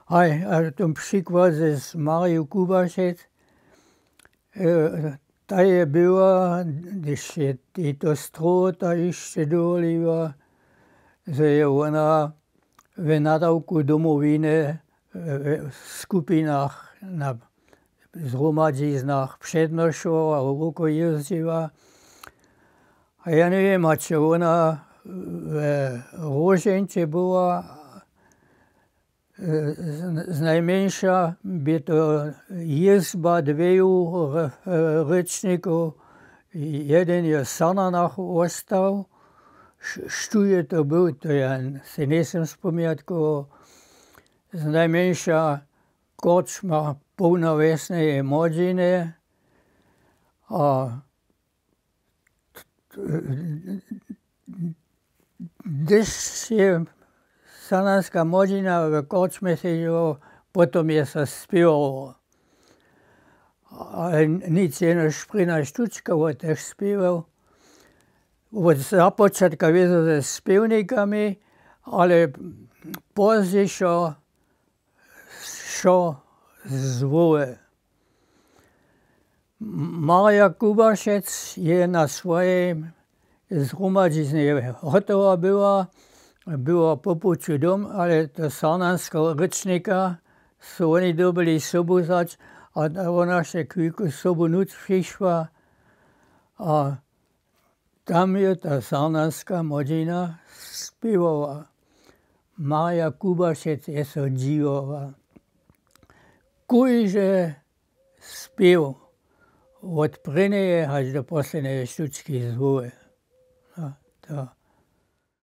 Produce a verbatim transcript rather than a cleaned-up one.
Haj, a ten přikład z Mariju Kubašec, ta je była, hdyž je to strowota hišće dowoliła, zo je wona w nadawku Domowiny w skupinach, na zhromadźiznach přednošowała, woko jězdźiła. A ja njewěm, hač wona w Róžeńće była, znajmjeńša bě to jězba dweju rěčnikow, jedyn je w Sarnanach wostał, štó je to był, to ja sej njejsym spomjatkował. Znajmjeńša korčma połnowjesneje młodźiny. A hdyž je sarnanska młodźina w korčmje sedźeła, potom je so spěwało. Ale nic, jenož prěnja štučka wot tych spěwow. Wot započatka wězo ze spěwnikami, ale pozdźišo wšo zwoły. Marja Kubašec je na swojej zhromadźiznje hotowa była, była po puću dom, ale to sarnanska rěčnika su woni dyrbjeli sobu wzać, a wona wše chwilku sobu nutř přišła. A tam je ta sarnanska młodźina spěwała. Marja Kubašec je so dźiwowa. Kóždy spěw wot prěnjeje hač do poslednjeje štučki zwoły.